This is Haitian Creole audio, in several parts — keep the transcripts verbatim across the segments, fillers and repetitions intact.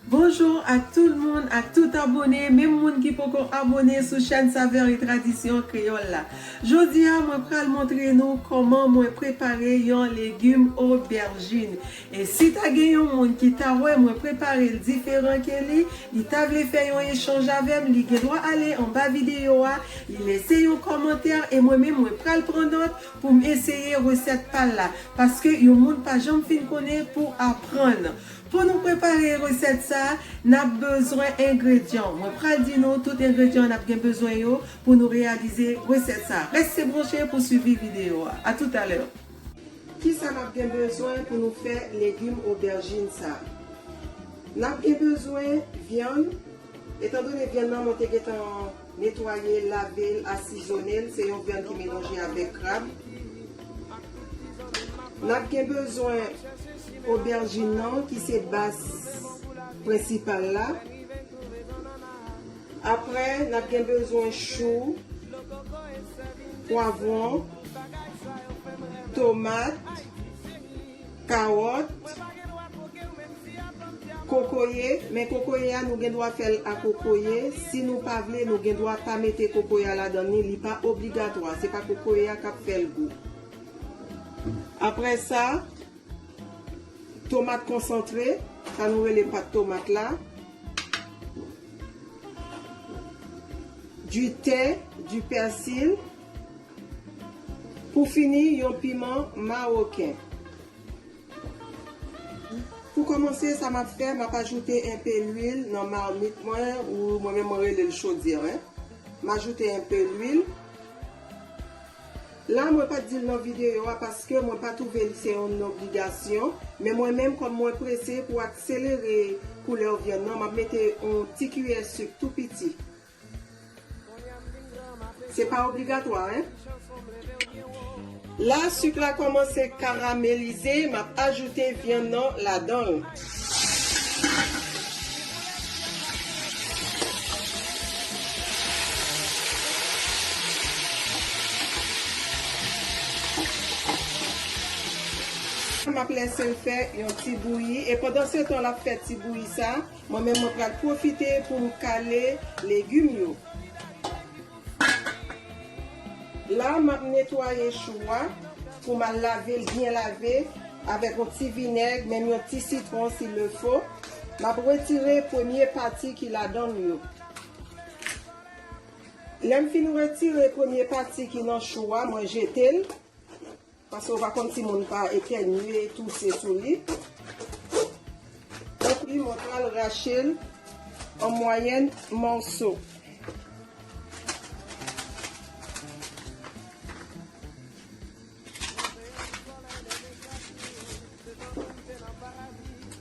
Bonjou ak tout moun, ak tout abòne, menm moun ki poko abòne sou chèn Saveurs et Traditions Créole la. Jodi a, mwen pral montre nou kòman mwen prepare yon legim obèjin. E si ta gen yon moun ki ta wè mwen prepare l diferan ke li, li ta vle fè yon echanj avè m, li gen dwa ale anba videyo a, li lese yon kòmantè, e mwen menm mwen pral pran nòt pou m eseye resèt pa l la, paske yon moun pa janm fin konnen pou aprann. Pou nou prepare resèt sa, n ap bezwen engredyan. Mwen pral di nou tout engredyan n ap gen bezwen yo pou nou reyalize resèt sa. Rete branche pou swivi videyo a. A toutalè. Kisa n ap gen bezwen pou nou fè legim obèjin sa? N ap gen bezwen vyann, etandone vyann nan mwen te gentan netwaye, lave l, asizonnen l, se yon vyann ki melanje avèk krab. N ap gen bezwen obèjin nan ki se baz prensipal la. Apre, n ap gen bezwen chou, pwavwon, tomat, kawòt, kokoye, men kokoye a nou gen dwa fè l a kokoye. Si nou pa vle, nou gen dwa pa mete kokoye a ladan li, li pa obligatwa, se pa kokoye a k ap fè l gou. Apre sa, tomat konsantre, sa nou rele pat tomat la, du thym, du persil, pou fini, yon piman mawoken. Pou kòmanse, sa m ap fè, m ap ajoute enpe lwil nan mamit mwen, ou mwen menm mwen rele l chodyè, en. M ajoute enpe lwil. La, mwen pa t di l nan videyo a paske mwen pa twouve l se yon obligasyon, men mwen menm, kòm mwen prese pou akselere koulè vyann nan, m ap mete yon ti kiyè sik tou piti. Se pa obligatwa, en. La, sik la kòmanse karamelize, m ap ajoute vyann nan ladan l. M ap lese l fè yon ti bouyi, e pandan se tan l ap fè ti bouyi sa, mwen menm mwen pral pwofite pou m kale legim yo. La, m ap netwaye chou a pou m al lave l byen lave avèk yon ti vinèg, menm yon ti sitwon s'il le faut. M ap retire premye pati ki ladan l yo. Lè m fin retire premye pati ki nan chou a, mwen jete l. Paske ou pa konn si moun pa etènye, touse sou li. Epi mwen pral rache l an mwayèn mòso.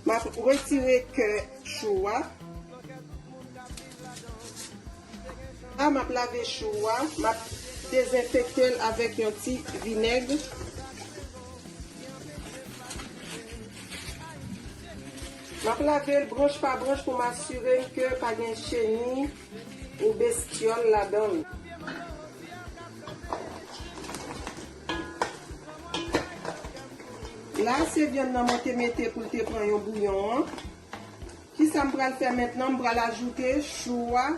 M ap retire kè chou a. La, m ap lave chou a, m ap dezenfekte l avèk yon ti vinèg. M ap lave l branch pa branch pou m asire m ke pa gen cheni ou bestyòl ladan l. La, se vyann nan mwen te mete pou l te pran yon bouyon an. Kisa m pral fè mentnan? M pral ajoute chou a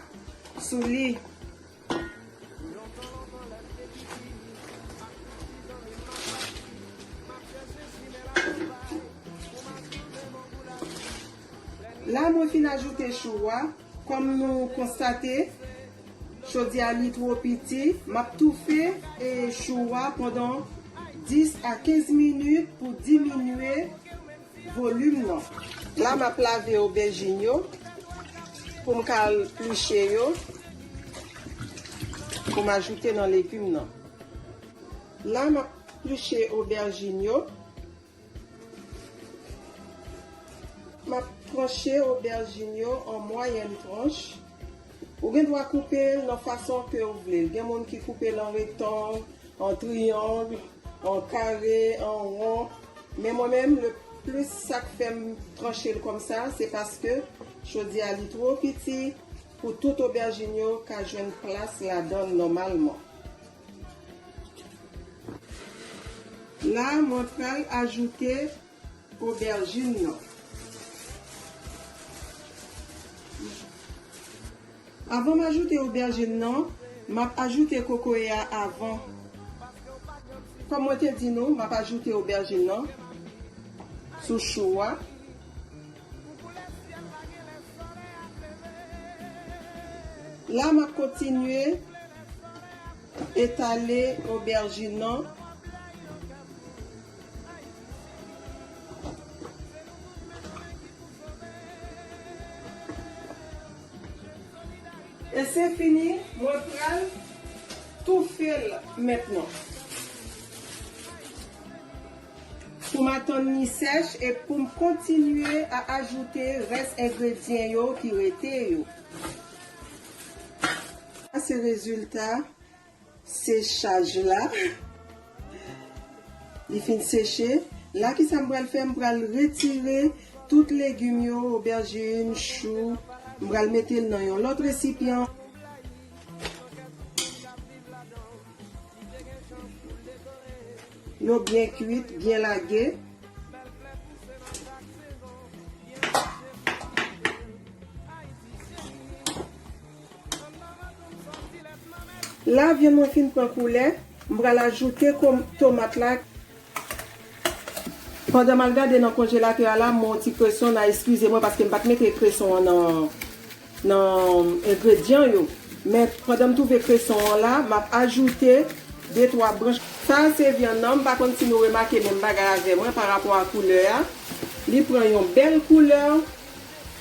sou li. La, mwen fin ajoute chou a. Kòm nou konstate, chodyè a li twò piti, m ap toufe, e, chou a pandan dis a kenz minit pou diminye volim nan. La, m ap lave obèjin yo pou m ka pliche yo, pou m ajoute nan legim nan. La, m ap pliche obèjin yo. M ap tranche obèjin yo an mwayèn tranch. Ou gen dwa koupe l nan fason ke w vle l. Gen moun ki koupe l an rektang, an triyang, an kare, an won. Men mwen menm, le plis sa k fè m tranche l kòmsa, se paske chodyè a li twò piti pou tout obèjin yo ka jwenn plas ladan l nòmalman. La, mwen pral ajoute obèjin nan. Avan m ajoute obèjin nan, m ap ajoute kokoye a avan. Kòm mwen te di nou, m ap ajoute obèjin nan sou chou a. La, m ap kontinye etale obèjin nan. E se fini, mwen pral toufe l mentnan. Pou m atann li sèch e pou m kontinye a ajoute rès engredyan yo ki rete yo. Sa se rezilta sechaj la. Li fin seche. La, kisa m pral fè? M pral retire tout legim yo, obèjin, chou. M pral mete l nan yon lòt resipyan. Yo byen kwit, byen lage. La, vyann mwen fin pran koulè, m pral ajoute kom-, tomat la. Pandan m al gade nan konjelatè a la, m wè yon ti kreson la, eskize mwen paske m pa t mete kreson an nan, nan engredyan yo. Men pandan m twouve kreson an la, m ap ajoute de twa branch. Sa a se vyann nan, m pa konn si nou remake menm bagay avè mwen pa rapò a koulè a. Li pran yon bèl koulè.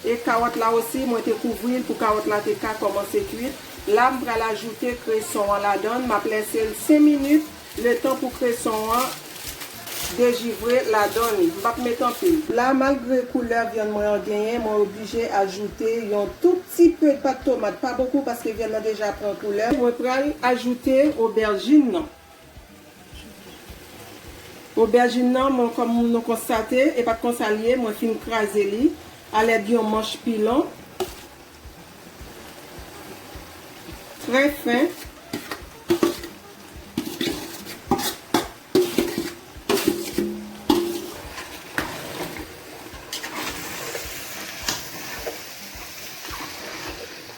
E kawòt la osi, mwen te kouvri l pou kawòt la te ka kòmanse kwit. La, m pral ajoute kreson an ladan l. M ap lese l senk minit, letan pou kreson an dejivre ladan li. M p ap met anpil. La, malgre koulè vyann mwen an genyen, mwen oblije ajoute yon tou pti pe pat tomat, pa bokou, paske vyann nan deja pran koulè. Mwen pral ajoute obèjin nan. Obèjin nan, mwen, kòm nou konstate, e pa t konsa l ye, mwen fin kraze li alèd yon manch pilon. Trè fen.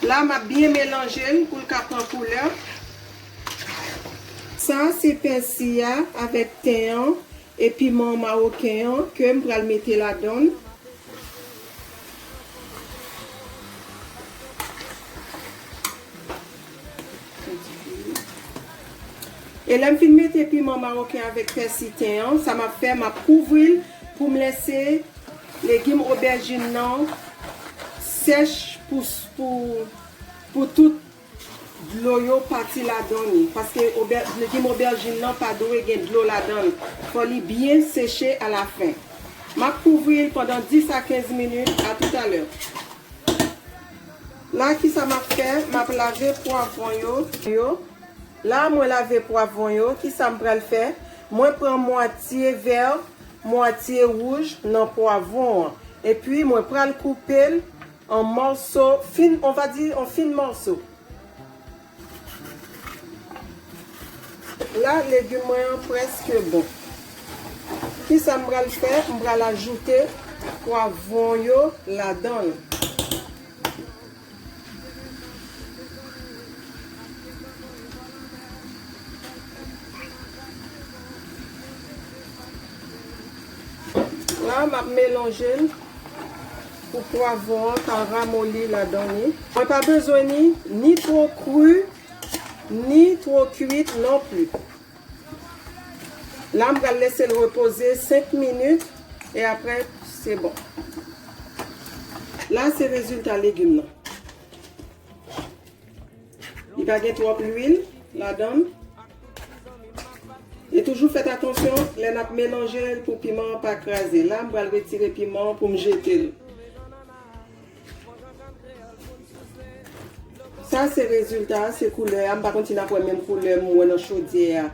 La, m ap byen melanje l pou l ka pran koulè. Sa a se pèsi a avèk ten an e piman mawoken an ke m pral mete ladan l. E lè m fin mete piman mawoken avèk pèsi ten an, sa m ap fè, m ap kouvri l pou m lese legim obèjin nan sèch pou, pou, pou tout dlo yo pati ladan li, paske obè-, legim obèjin nan pa dwe gen dlo ladan l. Fò li byen seche alafen. M ap kouvri l pandan dis a kenz minit. Atoutalè. La, kisa m ap fè? M ap lave pwavwon yo, yo. La, mwen lave pwavwon yo. Kisa m pral fè? Mwen pran mwatye vè, mwatye wouj nan pwavwon an. Epi, mwen pral koupe l an mòso fin, on va dire, an fin mòso. La, legim mwen an prèske bon. Kisa m pral fè? M pral ajoute pwavwon yo ladan l. La, m ap melanje l pou pwavwon an ka ramoli ladan li. Mwen pa bezwen ni, ni two kri, ni two kwit non pli. La, m pral lese l repoze senk minit e apre, se bon. La, se rezilta legim nan. Li pa gen twòp lwil ladan l. E toujou fèt atansyon lè n ap melanje l pou piman an pa kraze. La, m pral retire piman an pou m jete l. Sa se rezilta, se koulè a. M pa konn si n ap wè menm koulè m wè nan chodyè a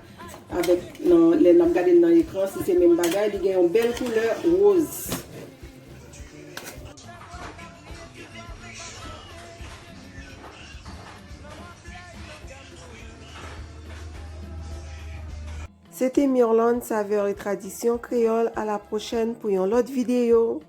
avèk nan, lè n ap gade l nan ekran, si se menm bagay. Li gen yon bèl koulè woz. Se te Mirlande, Saveurs et Traditions Créoles. À la prochaine pou yon lòt videyo.